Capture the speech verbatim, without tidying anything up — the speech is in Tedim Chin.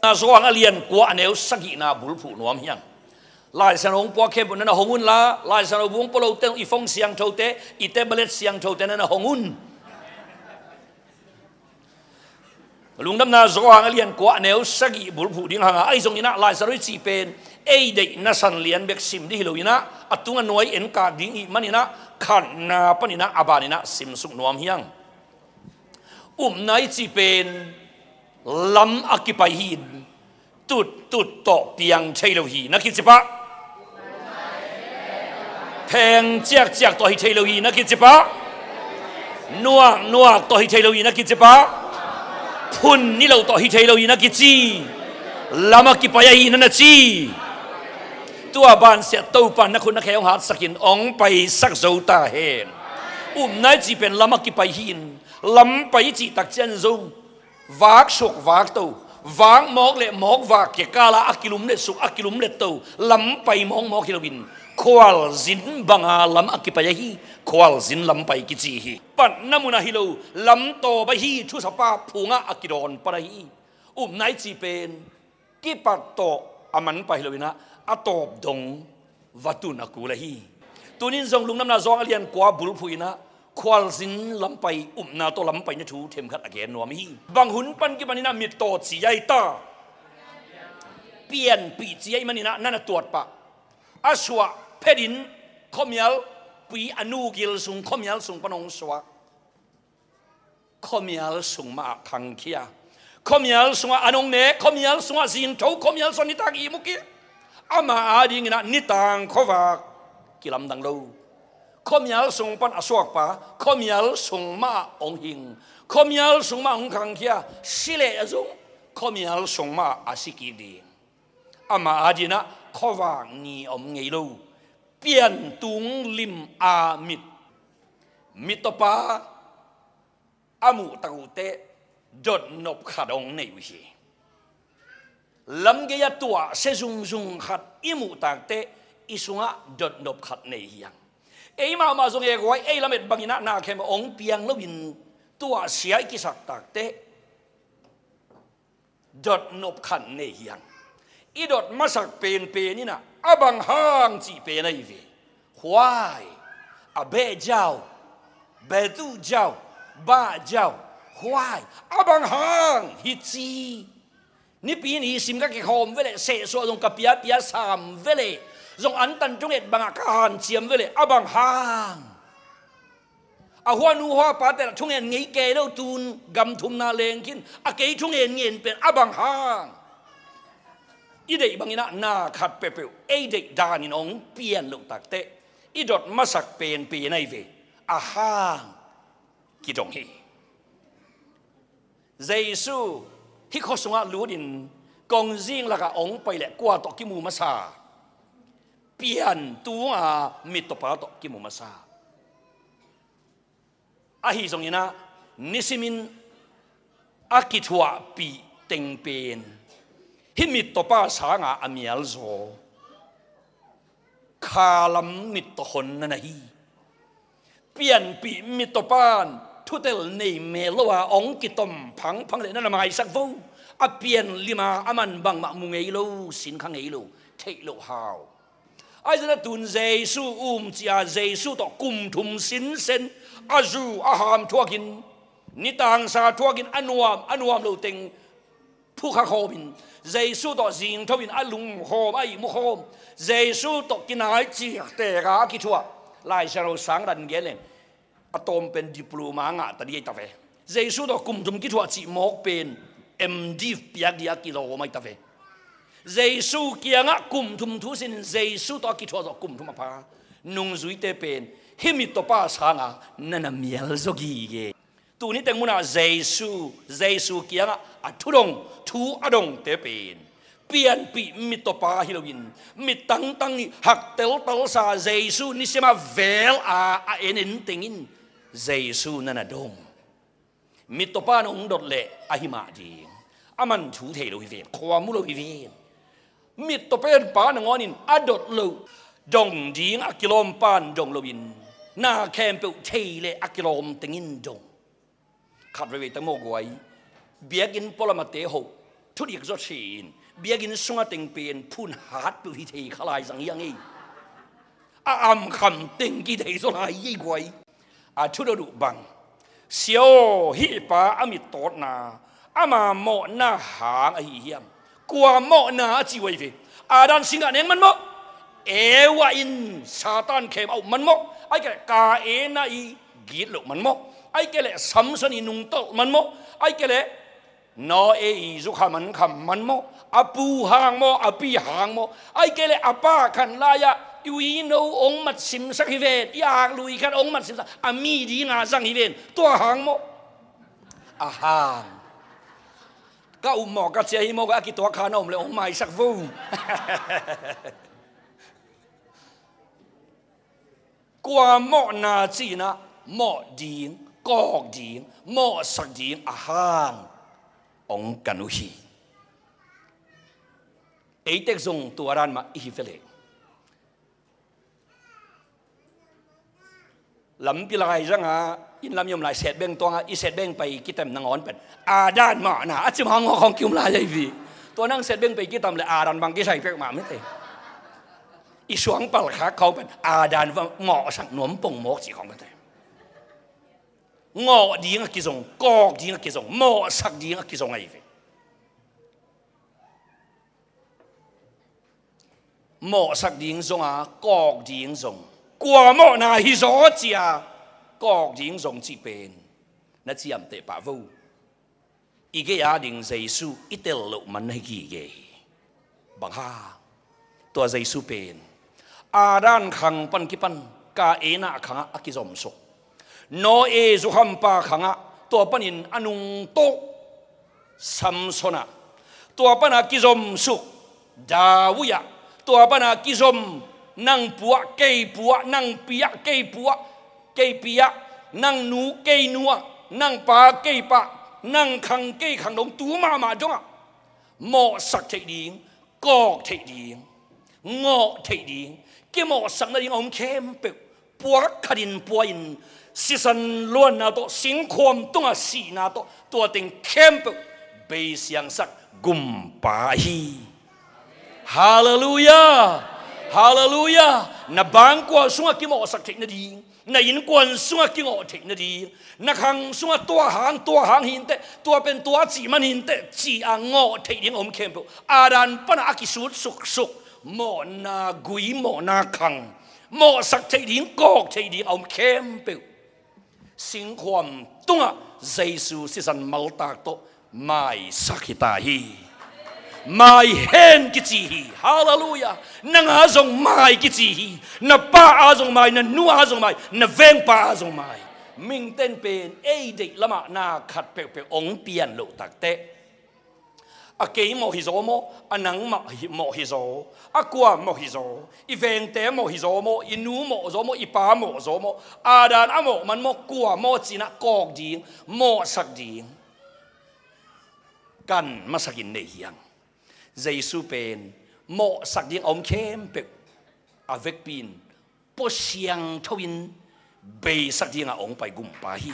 Na Johan a lian kua a neu sagihna bulphuh nuam hiang. Laisiangtho hong pua khempeuh na na hong unla, Laisiangtho bu hong pua lote, i phone siangthote, i tablet siangthote na na hong un. Lungdamna Johan a lian kua a neu sagih bulphuh ding hanga, ahi zongin ah Laisiangtho i cih pen ei deihna san lian bek sim ding hi loin ah, a tung a nuai en kak ding ih manin ah, khatna panin ah a banin ah simsuk nuam hiang. Upna i cih pen lam a kipai hi-in, tuttut tawh piang thei lo hi na kici pah, pheng ciakciak tawh hi thei lo hi na kici pah, nuaknuak tawh hi thei lo hi na kici pah, phun ni lo tawh hi thei lo hi na kici. Lam a kipai ahi na na ci. Tua bansiah Topa na khut na khe hong hatsakin hong paisak zo ta hen. Upna i cih pen lam a kipai hi-in, lam pai i cih tak ciang zong vak suk vak to, vak mawk le mawk vak kikala a kilumlet suk, a kilumlet to, lam pai mawkmawk hi loin, khualzin banga lam a kipai ahi, khualzin lam pai kici hi. Patna mun ahi lo, lam tawp ahi, thusapa phungah a kidawn pan ahi. Upna i cih pen kipat tawh a manpha hi loin ah, a tawp dong va tun a kul ahi. Tunin zong Lungdamna Johan a lian kua bulphuh in ah, khualzin lam pai, upna tawh lam pai na thu themkhat a gen nuam hi. Bang hun pan kipanin ah mittaw ci ahi ta, pianpih ci ahi manin ah na na tuat pah. A suah phetin khuamial pui a nu gil sung, khuamial sung pan hong suak. Khuamial sung mah ah khangkhia. Khuamial sungah an hong nek, khuamial sungah zingtho, khuamial sungah nitak ihmu kik. Ama adingin ah nitang khuavak kilamdang lo. Khuamial sung pan a suakpa khuamial sung mah ah hong hing. Khuamial sung mah ah hong khangkhia. Si leh a zong khuamial sung mah ah a si kik ding. Ama adingin ah khuavak ni om ngei lo. Piantung lim a mit, mittawpa a muh tak uh teh dotnop khat hong nei uh hi. Lamgei-a tuahsia zungzung khat i muh tak teh i sungah dotnop khat nei hi hang. Ei mahmah zong e guai, ei lamet bangin ah na khempeuh hong piang loin tuahsia i kisak tak teh dotnop khat nei hi hang. I dot masak penpen in ah a bang hang cih pen ahi ve. Huai, a beh ziau, beh tuh ziau, bah ziau, huai, a bang hang hi ci. Nipi ni sim ka kikhawm veleh, sehsuah zong ka piapia sam veleh, zong antan thunget bangah ka hanciam veleh, a bang hang. A huanu huapa teh thungen ngei kei lo, tun gam thumna leng khin a kei thungen ngen pen a bang hang. I deih bangin ah na khat peuhpeuh ei deih danin hong pian loh tak teh i dot masak penpen ahi ve. A hang kidong hi. Jesu hih khua sungah lutin kongzing lakah hong pai leh kua tawh kimu masa? Piantunga mittawpa tawh kimu masa. Ahi zongin ah nisimin a kithuahpih teng pen hih mittawpa sanga a mialzaw khalam mittawhon na na hi. Pianpih mittawpan thutel nei mel lo a hong kitom phangphang leh na na maisak vo. A pian lima a man bangmah mu ngei lo, sin kha ngei lo, theih loh hau. Ahi zongin ah tun Jesu um cia, Jesu tawh kum thum sinsen a zu a ham thuakin, nitangsa thuakin, a nuam a nuam lo teng phukha khawmin, Jesu tawh zingthoin a lungkhawm, a ihmu khawm, Jesu tawh kinai ciaktek a a kithuah Laisiangtho sang dan gen leng a tawm pen diploma ngah ta ding ahi ta ve. Jesu tawh kum thum kithuah cih mawk pen M Div piak ding a kilawm ahi ta ve. Jesu kiangah kum thum thu sinin Jesu tawh a kithuah zawh kum thum a pha nungzuite pen hih mittawpa sanga na na mialzaw gige. Tuni teng munah Jesu, Jesu kiangah a thu dong, thu a dongte pen pianpih mittawpa hi loin, mit tangtang hi, hak teltelsa Jesu nisimah vel a a en en tengin Jesu na na dong. Mittawpa na hong dot leh ahi mah ding, a man thu thei lo hi ven, khua mu lo hi ven. Mittawpa in pa nangawnin a dot loh, dong ding a kilawmpan dong loin, Na khempeuh thei le a kilawm tengin dong. Khat veivei teng maw guai, biakinn pualamate hoh, thudik zaw ṭhin, biakinn sunga teng pen phun hat peuh hi thei kha lai zang hi hang ei. A amkham teng kithei zaw lai hi ei guai. A thudot uh bang, Sia aw, hih pa a mittawtna ama mawhna hang ahi hiam? Kua mawhna a ci uh ahi ve? Adam singgah neng man maw? Eva in Satan khem a up man maw? Ahih kei leh Kaina i gitloh man maw? Ahih kei leh Samson i nungtolh man maw? Ahih kei leh Noah i zukha mankham man maw? A pu hang maw, a pi hang maw? Ahih kei leh a pa khan lai-ah i uino hong matsimsak hi ven, i aklui khat hong matsimsak, a mi dinga zang hi ven, tua hang maw? A hang. Ka upmawh ka ciah hi maw, a kituak kha na om leh hong maisak vo. Kua mawhna ci-in ah mawh ding, kawk ding, mawhsak ding a hang hong kan uh hi. Eitek zong tua dan mah i hi ve leh. Lampi lai zanga, inn lam i om lai, Setbeng tuanga, i Setbeng pai kitem nangawn pen Adam mawhna a ci mawk khawng ki-um lai ahi ve. Tua nang Setbeng pai kitam leh Adam bang kisai pek mah mite. I suang palkhak khawng pen Adam va mawhsak nuam pong mawk ci khawng mite. Ngawh ding a kizong, kawk ding a kizong, mawhsak ding a kizong ahi ve. Mawhsak ding zong a, kawk ding zong. Kua mawhna hi zaw ci-a kawk ding zong cih pen na ciamteh pah vo. I gei ading Jesu i tel loh man na hi gige hi. Bang hang? Tua Jesu pen Adam khang pan kipan Kaina khangah a kizomsuk. Noah zukhampa khangah tua panin a nungtolh Samson ah, tua pana kizomsuk David ah, tua pana kizom nang pu ah kei pu ah, nang pi ah kei pu ah, kei pi ah, nang nu kei nu ah, nang pa kei pa, nang khang kei khang dong tu mahmah dongah mawhsak theih ding, kawk theih ding, ngawh theih ding, kimawhsak nading a om khempeuh puak khatin pua-in sisan luanna tawh, singkhuam tungah sihna tawh, tua teng khempeuh beisiangsak Gumpa hi. Halleluiah. Halleluiah. Na bangkua sungah kimawhsak theih nading, na innkuan sungah kingawh theih nading, na khang sungah tua hang, tua hang hi inteh, tua pen tua cih man hi inteh, ci-a ngawh theih ding a om khempeuh Adam pana a kisut suksuk mawhna gui, mawhna khang, mawhsak theih ding, kawk theih ding a om khempeuh singkhuam tungah Jesu sisan maltak tawh maisak hi ta hi. Mai hen kici hi. Halleluiah. Nang a zong mai kici hi. Na pa a zong mai, na nu a zong mai, na vengpa a zong mai. Mingten pen ei deih lamah na khat peuhpeuh hong pian loh takteh, a kei mawh hi zaw maw, a nangmah hi, mawh hi zaw, a kua mawh hi zaw, i vengte mawh hi zaw maw, i nu mawh zaw maw, i pa mawh zaw maw, Adam a mawh man maw, kua mawh ci-in ah kawk ding, mawhsak ding kan masakin nei hi hang. Jesu pen mawhsak ding a om khempeuh a vekpi-in pua siangtho-in beisak dingah hong pai Gumpa hi.